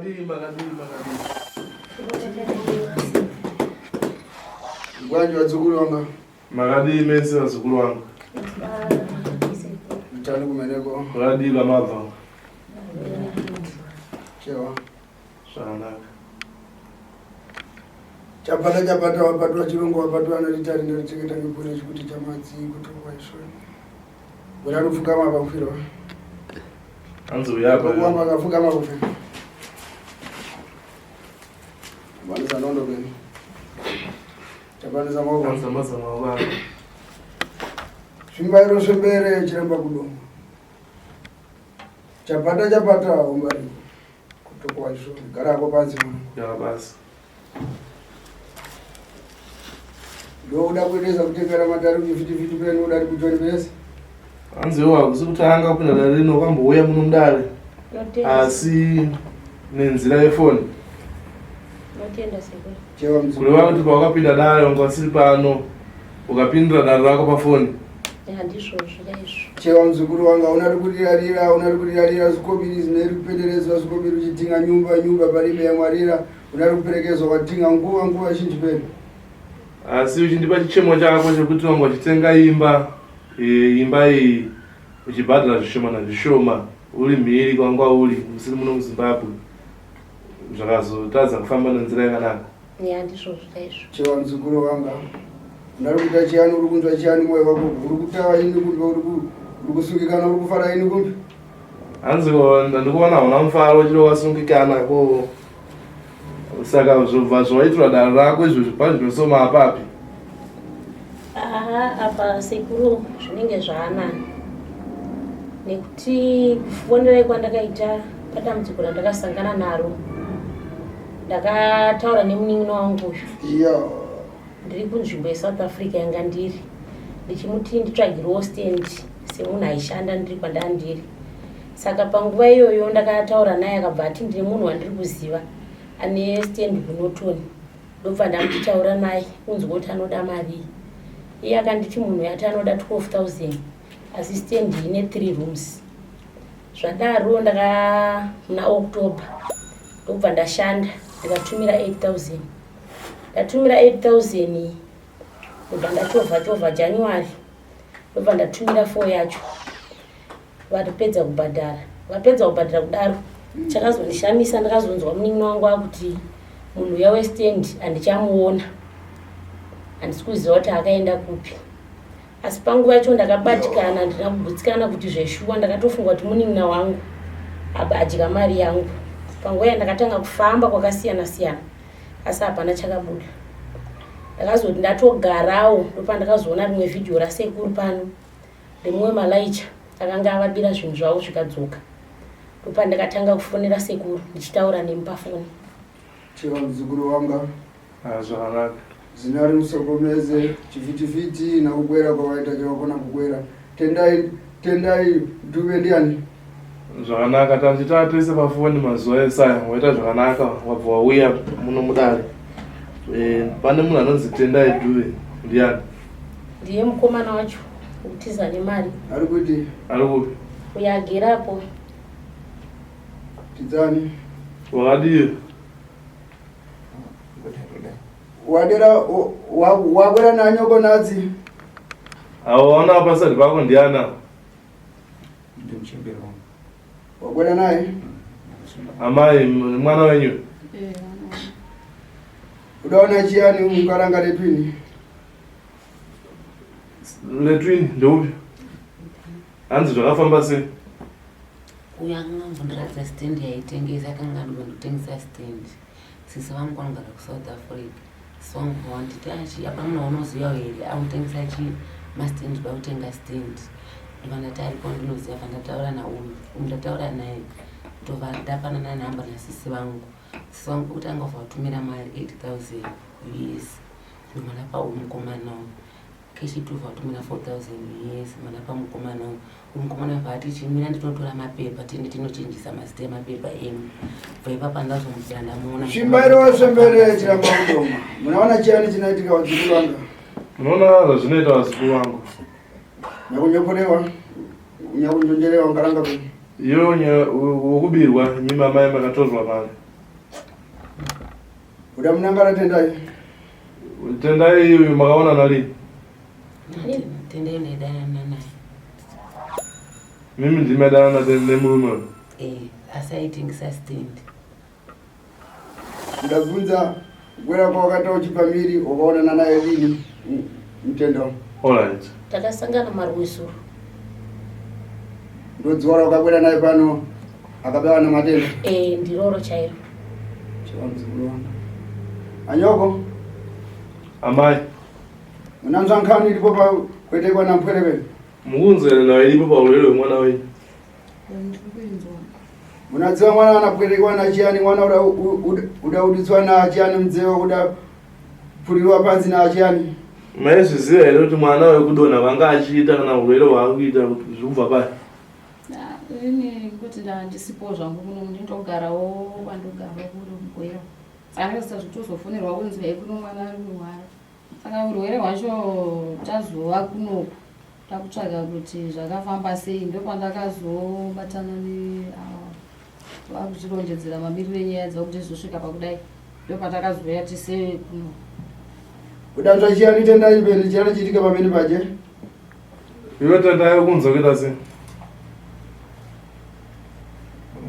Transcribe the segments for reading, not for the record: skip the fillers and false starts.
Makadii, makadii, makadii. Bwanji vadzukuru vanga. Makadii mese vazukuru vangu. Mutani kumeneko. Makadii vamabva. Chewa. Zvakanaka. Chapata chapata wapatwa chirungu wapatwa anotitari ndorichengeta mipure chikuti chamadzi kutongwa isvo. Wena anopfugama apa kufirwa. Hanzi uya apa. Kuwamba akapfugama kufe. Vanisa nondo beni. Chapanisa maoko. Hanzi amaza maoko ako. Zvimbairo zvembere chiramba kudomwa. Chapata chapata umbari. Kutokwa izvo. Gara hako pansi mwana. Gara basi. Ndokuda kuendesa kutengera matari kuchivhitivhiti penu uda rikutori pese. Hanzi iwe hakusi kutanga kupinda dare rino wakambouya muno mudare asi nenzira yefoni. Kureva kuti pawakapinda dare wanga wasiri pano ukapindura dare rako pafoni. Chewa muzukuru wanga una rikurirarira una rikurirarira zvikobiri zvineri kupenderedzwa zvikobiri uchitinga nyumba nyumba paribe yamwarira Unari kuperekezwa kwatinga nguva nguva zhinji penu. Asi uchindipa chichemo chako chekuti wanga uchitenga imba e, imba iyi uchibhadhara zvishoma nazvishoma uri mhiri kwanga uri musiri muno muZimbabwe zvakazotadza kufamba nenzira yakanaka. Ya ndizvozvo chaizvo. Chewa muzukuru wanga unari kuita chiyani uri kunzwa chiyani moyo wako uri kutawa ini kumbe uri kusungikana uri kufara ini kumbe. Hanzi ndikuona hauna mufaro uchiri wasungikana ko saka zvobva zvawaitirwa dare rako izvozvo pazvinosoma apapi aha apa sekuru zvinenge zvaanani nekuti kufonerai kwandakaita padambudziko randakasangana naro ndakataura nemunin'ina wangu uyu ndiri kunzvimbo yesouth africa yanga ndiri ndichimuti nditsvagirewo stand semunhu aishanda ndiri kwandandiri Saka panguva iyoyo ndakataura naye akabva ati ndine munhu wandiri kuziva ane stand kuNorton ndobva ndamuti taura naye unzwe kuti anoda marii. Iye akanditi munhu yati anoda 12000 asi stand ine 3 rooms. Zvadaro ndaka muna October ndobva ndashanda ndikatumira 8000 ndatumira 8000 ndobva ndachovha chovha January ndobva ndatumira 4 yacho Vapedza kubhadhara vapedza kubhadhara kudaro chakazondishamisa ndakazonzwa munin'ina wangu akuti munhu uya westand handichamuona handisi kuziva kuti akaenda kupi asi panguva yacho ndakabatikana handina kugutsikana kuti zveshuwa ndakatofunga kuti munin'ina wangu aba adya mari yangu panguva yandakatanga kufamba kwakasiyana siyana asi hapana chakabuda ndakazoti ndatogarawo ndopandakazoona rimwe vhidhiyo rasekuru pano Rimwe malaicha akanga avabira zvinhu zvavo zvikadzoka. Ndopandakatanga kufonera sekuru ndichitaura nemi pafoni. Cheva muzukuru wanga. Ah, zvakanaka. Zina rimusokomeze chivhitivhiti nakukwera kwavaita chavakona kukwera. Tendai Tendai Dube ndiani? Zvakanaka tanditaa tese pafoni mazuva ese aya waita zvakanaka wabva wauya muno mudare. Eh, pane munhu anonzi Tendai Dube ndiani? Ndiye mukomana wacho ukutiza nemari. Ari kuti? Ari kupi? Uyo agere apo. Tidzani. Wakadii? Wadera wakwera nanyoko natsi. Aona pasati pako ndiana? Ndimuchembere wangu. Wakwera naye? Amai mwana wenyu? Eh, Udaona chiyani mukaranga letwini? Letwini ndeupi? Hanzi zvakafamba sei? Uyo akanga ambondiratidza stand yaitengesa akanga andibondotengesa stand. Sisi vangu vanogara kuSouth Africa. Sisi vangu vanditi achi apa munhu waunoziva here akutengesa chi mastand ndoda kutenga stand. Ndobva ndati aripo wandinoziva bva ndataura nauyu. Uyu ndataura naye ndobva ndapanana nhamba nasisi vangu. Sisi vangu pekutanga vabva vatumira mari 8000 US. Ndobva ndapa uyu mukomana uyu. Kechitu vatumira 4000 US mwana pamukomana uyu. Mukomana bva ati chimira ndinotora mapepa tiende tinochinjisa mazita emapepa enyu. Bva ipapa ndazomukira ndamuona. Chimbairo sembere chiramba kudoma. Munaona chiyani chinoitika vazukuru vangu? Munoona zvazvinoita vazukuru vangu. Nyakunyoporewa, nyakunjonjerewa ngaranga kwenyu. Iwe wokubirwa nyima mai makatorwa mari. Uda munangara Tendai. Tendai uyu makaonana rini? Tendai ndaidanana naye. Mimi ndimi maidanana nemurume uyu? Eh, asi aitengesa stand. Ndabvunza kukwira kwawakaita uchibva miri wakaonana naye rini mutendo? Alright. Takasangana marwesuru. Ndodziwa raukakwira naye pano akabewa namatenda? Eh, ndiroro chairo. Chivanzukuru wangu. Anyoko. Amai. Munanzwa nkhani ilipo pa kwetekwa na mpwerewe. Mukunzwere nayo ilipo pa ulwere wemwana wenyu. Munadziwa mwana anapwetekwa na chiyani mwana udauditswa na chiyani mdzewa udapfurirwa panzi na chiyani. Maizviziva here kuti mwana wekudonha vanga achiita kana urwere hwaakuita zviri kubva pai? Ini kuti ndandisipo zvangu kuno ndindogarawo kwandogara kuri mugwero saka ndakasita zvekutozofonerwa kunzi hai kuno mwana ari kurwara saka urwere hwacho tazova kunoku takutsvaga kuti zvakafamba sei ndopandakazobatana vakuchirondedzera mamiriro enyaya dzavo kuti zvosvika pakudai ndopatakazouya tise kuno. Kudanzva chiyani Tendai pene chiyani chiitika pamene paje? Iwe Tendai ukunzwa kuita sei?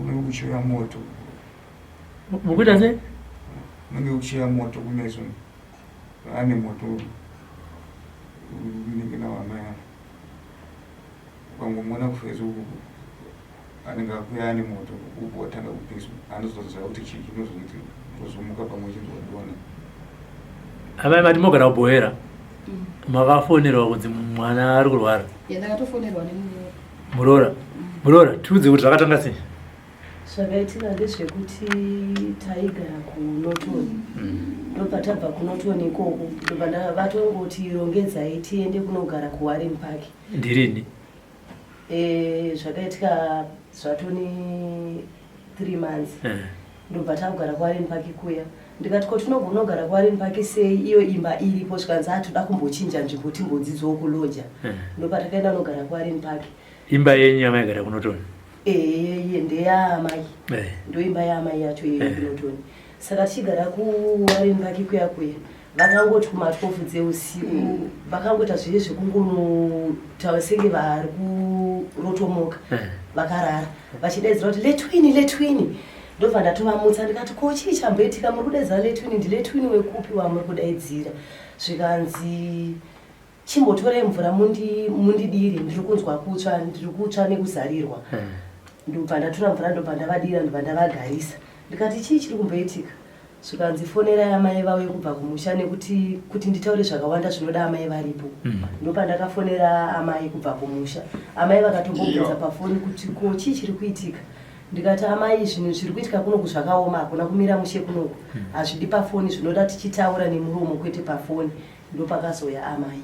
Unenge uchiuya moto. Mukuita sei? Unenge uchiuya moto kumeso. Ane moto unenge nawamai ava. Ukangomuona kuFacebook anenge akuya ane moto upo watanga kupiswa anozoziva kuti chii chinozoiti ozomuka pamwe chinzwadona. Amai mati mogara kuBohera makafonerwa kunzi mwana ari kurwara? Ndakatofonerwa nemuroora. Muroora? Muroora, tiudze kuti zvakatanga sei? Zvakaitika ndezvekuti taigara kuNorton ndobva tabva kuNorton ikoko ndobva vatongoti rongedzai tiende kunogara kuWarren Park. Ndirini? E, zvakaitika zvatoni 3 months ndobva takugara kuWarren Park kuya ndikati ko tinogonogara kuWarren Park sei iyo imba iripo zvikanzi atoda kumbochinja nzvimbo timbodzidzawo kuloja ndobva takaenda kunogara kuWarren Park. Imba yenyu yamaigara kuNorton? Ehe, ndeyaamai ndoimba yaamai yacho iyoyo kuNorton. Saka tichigara kuWarren Park kuya kuya vakangoti kuma 12 dzeusiku vakangoita zviye zvekungonotaura senge vari kurotomoka vakarara vachidaidzira kuti Letwini Letwini ndobva ndatovamutsa ndikati ko chii chamboitika muri kudaidzira Letwini ndiLetwini wekupi wamuri kudaidzira zvikanzi chimbotorai mvura mundidire ndiri kunzwa kutsva ndiri kutsva nekuzarirwa ndobva ndatora mvura ndobva ndavadira ndobva ndavagarisa ndikati chii chiri kumboitika zvikanzi fonerai amai vauye kubva kumusha nekuti kuti nditaure zvakawanda zvinoda amai varipo ndopandakafonera amai kubva kumusha amai vakatombobvunza pafoni kuti ko chii chiri kuitika ndikati amai zvinhu zviri kuitika kunoku zvakaoma hakuna kumira mushe kunoku hazvidi pafoni zvinoda tichitaura nemuromo kwete pafoni ndopakazouya amai.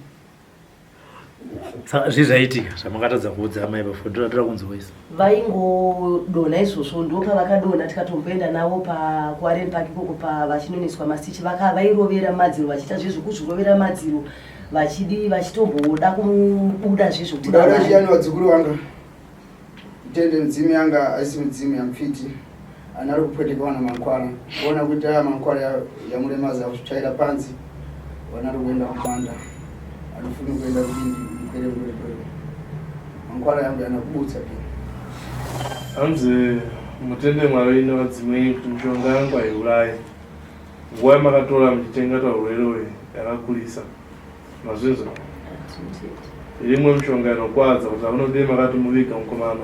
Saka zvii zvaiitika zvamakatadza kuudza amai pafoni toda kunzwa isu? Vaingodonha izvozvo ndopavakadonha tikatomboenda navo pakuWarren Park ikoko vachinonoiswa masichi vairovera madziro vachiita zvezvekuzvirovera madziro vachidi vachitomboda kubuda zvezvo kuti Kudaura chiyani vadzukuru vanga tende midzimu yanga aisi midzimu yamfiti ana ari kupweteka wana mankwara kuona kuti aya mankwara yamuremaza kutsvaira panzi wana ari kuenda kumanda anofuni kuenda kudindi mukwere mukwere kwere mankwara yangu yana kubutsa pe Hanzi mutende Mwari nevadzimu enyu kuti mishonga yangu haiurayi. Nguva yamakatora muchitengeta urwere uyu yakakurisa. Mazvinzwa? Irimwe mishonga inokwadza kuti haunodei makati muviga mukomana.